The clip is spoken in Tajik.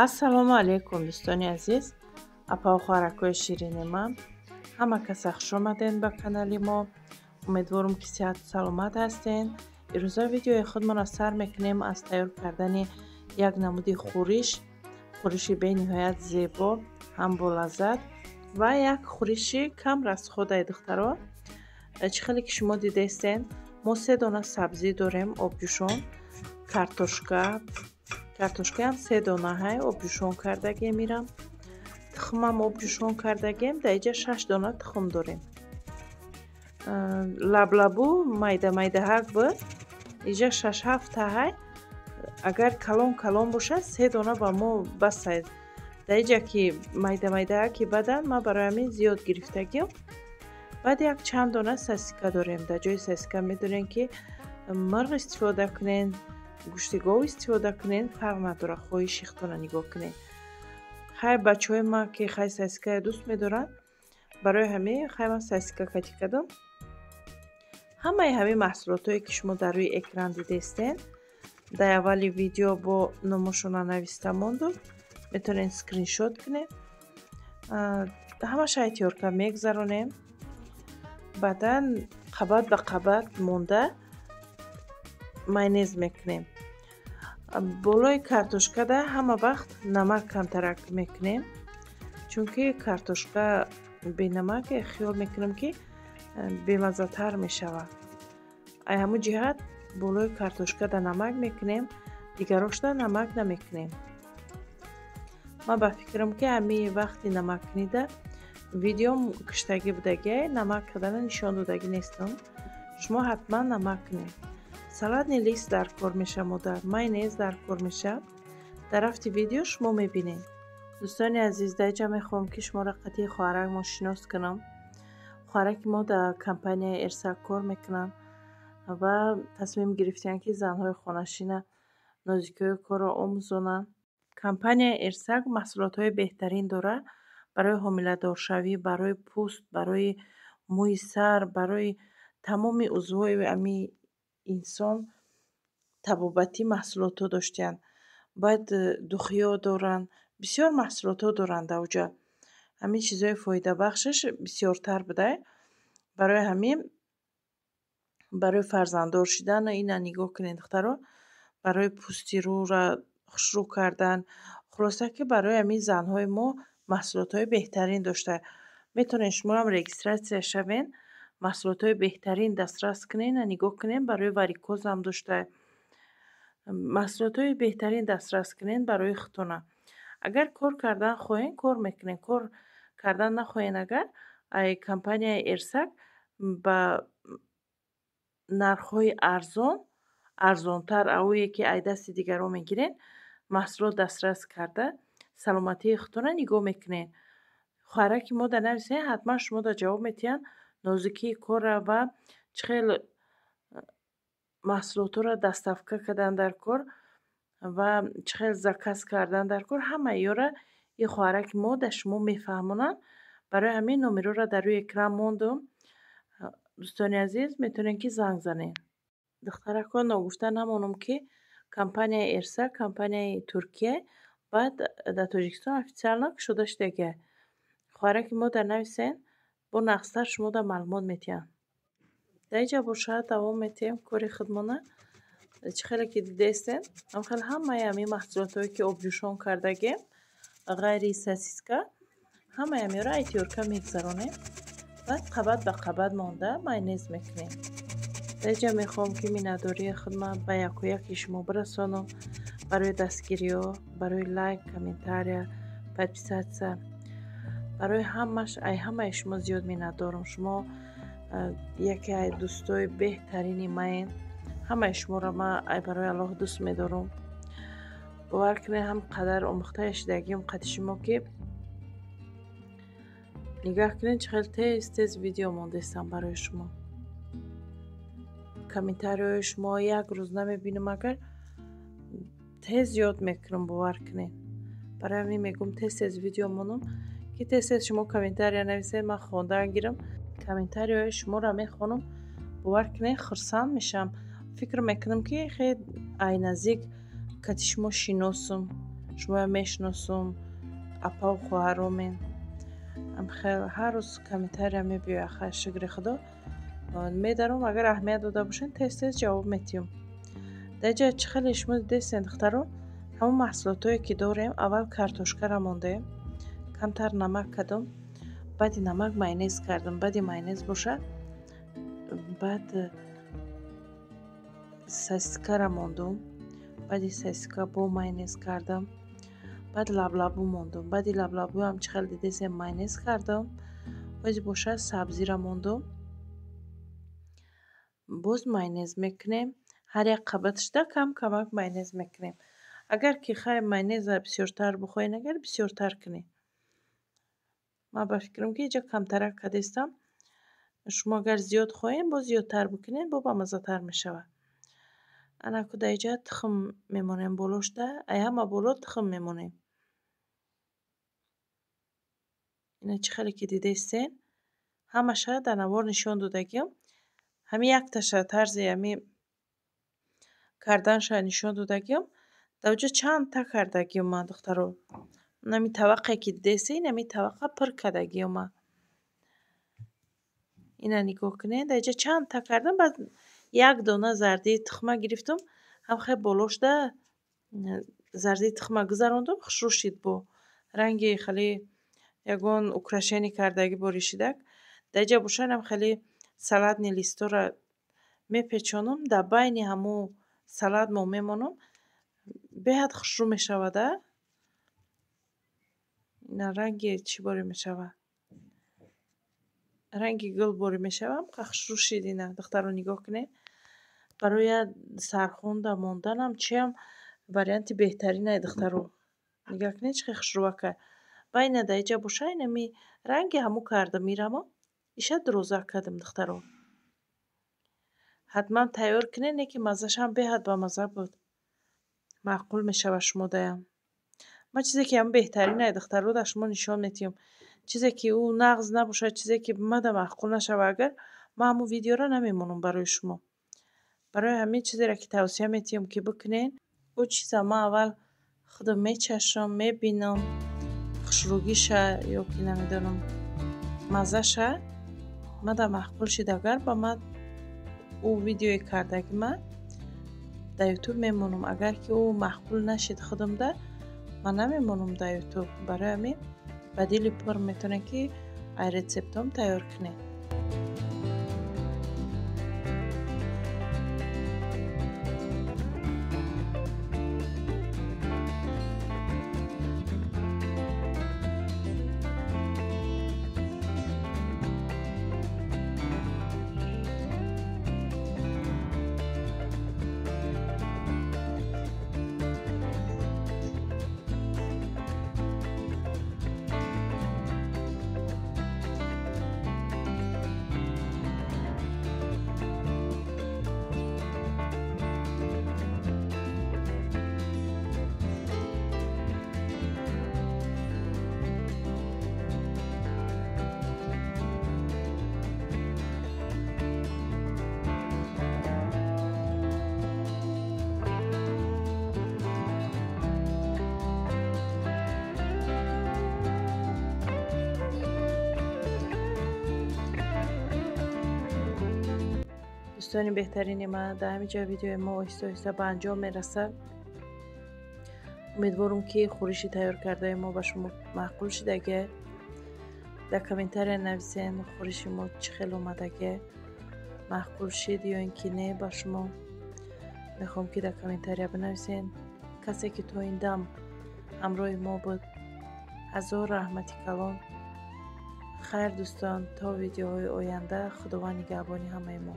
Ассалому алайкум, дӯстони азиз, апаву хоҳаракҳои ширини ман. Ҳама каса хушомадед ба канали мо. Умедворам, ки сиҳату саломат ҳастен. Ирӯза видеои худмонро сар мекунем аз тайёр кардани як намуди хӯриш, хӯриши бениҳоят зебо, ҳам болаззат ва як хӯриши кам расходаи. Духтаро, чӣ хеле ки шумо дидаистен, мо се дона сабзӣ дорем обҷӯшон, картошка, картошкаам се дона ҳай, обҷӯшон кардагем, ирам тухмам обҷӯшон кардагем. Дар иҷа шаш дона тухм дорем. Лаблабу майда майдаҳак буд, иҷа шаш ҳафта ҳай. Агар калон калон бошад, се дона ба мо басай. Дар иҷа ки майда майдаҳаки бадан, ман барои ҳамин зиёд гирифтагим. Баъд як чанд дона сосиска дорем. Дар ҷои сосиска медонем, ки мирғ истифода кунен, гӯшти гов истифода кунен, фарқ надорад, хоҳиши худтона нигоҳ кунед. Хай, бачаҳои ман ки хай сосискаро дӯст медоранд, барои ҳамин хай ман сосиска катӣ кардам. Ҳамаи ҳамин маҳсулотҳое, ки шумо дар рӯи экран дидаистен, дар аввали видео бо номошона нависта мондум, метавонед скриншот кунед. Ҳамаша тёрка мегзаронем, баъдан қабат ба қабат монда майонез мекунем. Болои картошкада ҳама вақт намак камтарак мекунем, чунки картошка бенамак хиёл мекунам, ки бемаззатар мешавад. Ай ҳамун ҷиҳат болои картошкада намак мекунем, дигарошда намак намекунем. Ман ба фикрам, ки ҳамин вақти намаккунида видеом киштагӣ будагиай, намак кардана нишон додагӣ нестам. Шумо ҳатман намак кунед. Салатный лист дар кор меша, модар, майонез дар кор меша. Дар рафти видео шумо мебинед. Дӯстони азиз, дар инҷа мехоҳам, ки шуморо қатъи хоҳаракмон шинос кунам. Хоҳараки мо дар компанияи Эрсак кор мекунанд ва тасмим гирифтаанд, ки занҳои хонашина нозикиҳои корро омӯзонанд. Компанияи Эрсак маҳсулотҳои беҳтарин дорад барои ҳомиладоршавӣ, барои пӯст, барои мӯи сар, барои тамоми узвҳои ами инсон табобатӣ маҳсулотҳо доштаанд. Баъд духиҳо доранд, бисёр маҳсулотҳо доранд. Дар оҷа ҳамин чизҳои фоидабахшаш бисёртар буда. Барои ҳамин, барои фарзанддор шудан, ина нигоҳ кунед, духтаро, барои пӯсти рӯра хушрӯ кардан, хулоса, ки барои ҳамин занҳои мо маҳсулотҳои беҳтарин дошта. Метавонед шумоам регистрация шавен, маҳсулотҳои беҳтарин дастрас кунед. Ина нигоҳ кунед, барои варикозам дошта, маҳсулотҳои беҳтарин дастрас кунед барои худтона. Агар кор кардан хоҳем, кор мекунем, кор кардан нахоҳем, агар ай компанияи Эрсак ба нархҳои арзон, арзонтар авое ки ай дасти дигарон мегиред, маҳсулот дастрас карда, саломатии худтона нигоҳ мекунед. Хоҳараки мо дар нависед, ҳатман шумо дар ҷавоб медиҳанд. Нозикии корра ва чӣ хел маҳсулотҳоро доставка кардан дар кор ва чӣ хел заказ кардан дар кор, ҳамаи ёра ин хоҳараки мо дар шумо мефаҳмонанд. Барои ҳамин номерҳоро дар рӯи экран мондум. Дӯстони азиз, метавонед, ки занг занед. Духтаракҳо, ногуфта намонам, ки компанияи Эрса компанияи Туркия, баъд дар Тоҷикистон официально кушода шудагиа. Хоҳараки мо дар нависен, бо нақстар шумо дар маълумот медиҳам. Дар инҷа бошад, давом медиҳем кори худмона. Чӣ хеле ки дидаистен, ҳамхел ҳамаи ҳамин маҳсулотҳое, ки обҷӯшон кардагем, ғайри сосиска, ҳамаи ҳаминро ай тёрка мегзаронем, баъд қабат ба қабат монда майонез мекунем. Дар инҷа мехоҳам, ки миннатдории худма ба якояки шумо бирасонам барои дастгириҳо, барои лайк, комментария, подписаться, барои ҳамаш. Ай ҳамаи шумо зиёд миннатдорам. Шумо яке ай дӯстои беҳтарини маен. Ҳамаи шуморо ман ай барои Аллоҳ дӯст медорам. Бовар кунед, ҳам қадар омӯхтаи шудагиам қадди шумо, ки нигаҳ кунед, чӣ хел тез тез видео мондаистам барои шумо. Комментарияҳои шумо як рӯз намебинам, агар тез ёд мекунам, бовар кунед. Барои ҳамин мегӯм, тез тез видео монам, ки тез тез шумо комментария нависед, ман хондан гирам. Комментарияҳои шуморо мехонам, бовар кунед, хурсанд мешавам. Фикр мекунам, ки хел ай наздик кати шумо шиносам. Шумоя мешиносум, апаву хоҳаромен. Хел ҳар рӯз комментария мебиёяд, хай шукри Худо. Медаром, агар аҳамият дода бошед, тез-тез ҷавоб метиҳам. Дар ҷа чӣ хеле шумо дидестен, духтаро, ҳамон маҳсулотое ки дорем, аввал картошкара мондем, камтар намак кардам, баъди намак майонез кардам, баъди майонез бошад, баъд сосискара мондум, баъди сосиска бо майонез кардам, баъд лаблабу мондум, баъди лаблабуам чӣ хеле дидестен майонез кардам, бози бошад сабзира мондум, боз майонез мекунем. Ҳар як қабаташда кам камак майонез мекунем. Агар ки хай майонеза бисёртар бихоҳед, агар бисёртар кунед. Ман ба фикрам ки инҷа камтарак кардестам. Шумо агар зиёд хоҳед, боз зиёдтар бикунед, бо бамаззатар мешавад. Анаку дар инҷа тухм мемонем болошда, ай ҳама боло тухм мемонем. Ина чӣ хеле ки дидестен, ҳамаша дар навор нишон додагиам. Ҳамин якташа тарзи ҳамин карданша нишон додагиам. Дар оҷо чандта кардагиам ман, духтаро. Ҳамин таваққе ки дидестен, ҳамин таваққа пур кардагиам ман. Ина нигоҳ кунед, дар инҷа чандта кардам, баъд як дона зардии тухма гирифтам, ҳам хел болошда зардии тухма гузарондум, хушрӯ шид бо ранги хеле ягон украшение кардагӣ боришидак. Дар инҷа бошад ҳам хеле салатни листора мепечонам, дар байни ҳамун салат мо мемонам, беҳад хушрӯ мешавад. Ина ранги чӣ борӣ мешавад? Ранги гул борӣ мешавад, ҳамқа хушрӯ шид. Ина духтаро нигоҳ кунед. Барои сархонда монданам чиам варианти беҳтаринае, духтаро. Нигоҳ кунед, чӣ хел хушрӯака. Ва ина дар инҷа бошад, инами ранги ҳамун кардам ирамо, иша дуроза кардам, духтаро. Ҳатман тайёр кунед, не ки маззашам беҳад бамазза буд. Маъқул мешавад шумо даям. Ман чизе ки ҳам беҳтаринае, духтаро, дар шумо нишон метиҳам. Чизе ки ӯ нағз набошад, чизе ки мада маъқул нашавад, агар ман ҳамун видеоро намемонам барои шумо. Барои ҳамин чизеро ки тавсия метиҳам ки бикунед, ӯ чиза ман аввал худам мечашам, мебинам, хушрӯгиша ё ки намедонам маззаша мада маъқул шид, агар ба ман ӯ видеои кардаги ман дар ютуб мемонам. Агар ки ӯ маъқул нашид худамда, ман намемонам дар ютуб. Барои ҳамин ба дили пур метавонед ки ай рецептом тайёр кунед. Дӯстони беҳтарини ман, дар ҳамин ҷо видеои мо оҳиста оҳиста ба анҷом мерасад. Умедворам ки хӯриши тайёр кардаи мо ба шумо маъқул шудагӣ. Дар комментария нависен хӯриши мо чӣ хел омадагӣ, маъқул шид ё ин ки не ба шумо. Мехоҳам ки дар комментария бинависен. Касе ки то ин дам ҳамроҳи мо буд, ҳазор раҳмати калон. Хайр дӯстон, то видеоҳои оянда. Худованд нигаҳбони ҳамаи мо.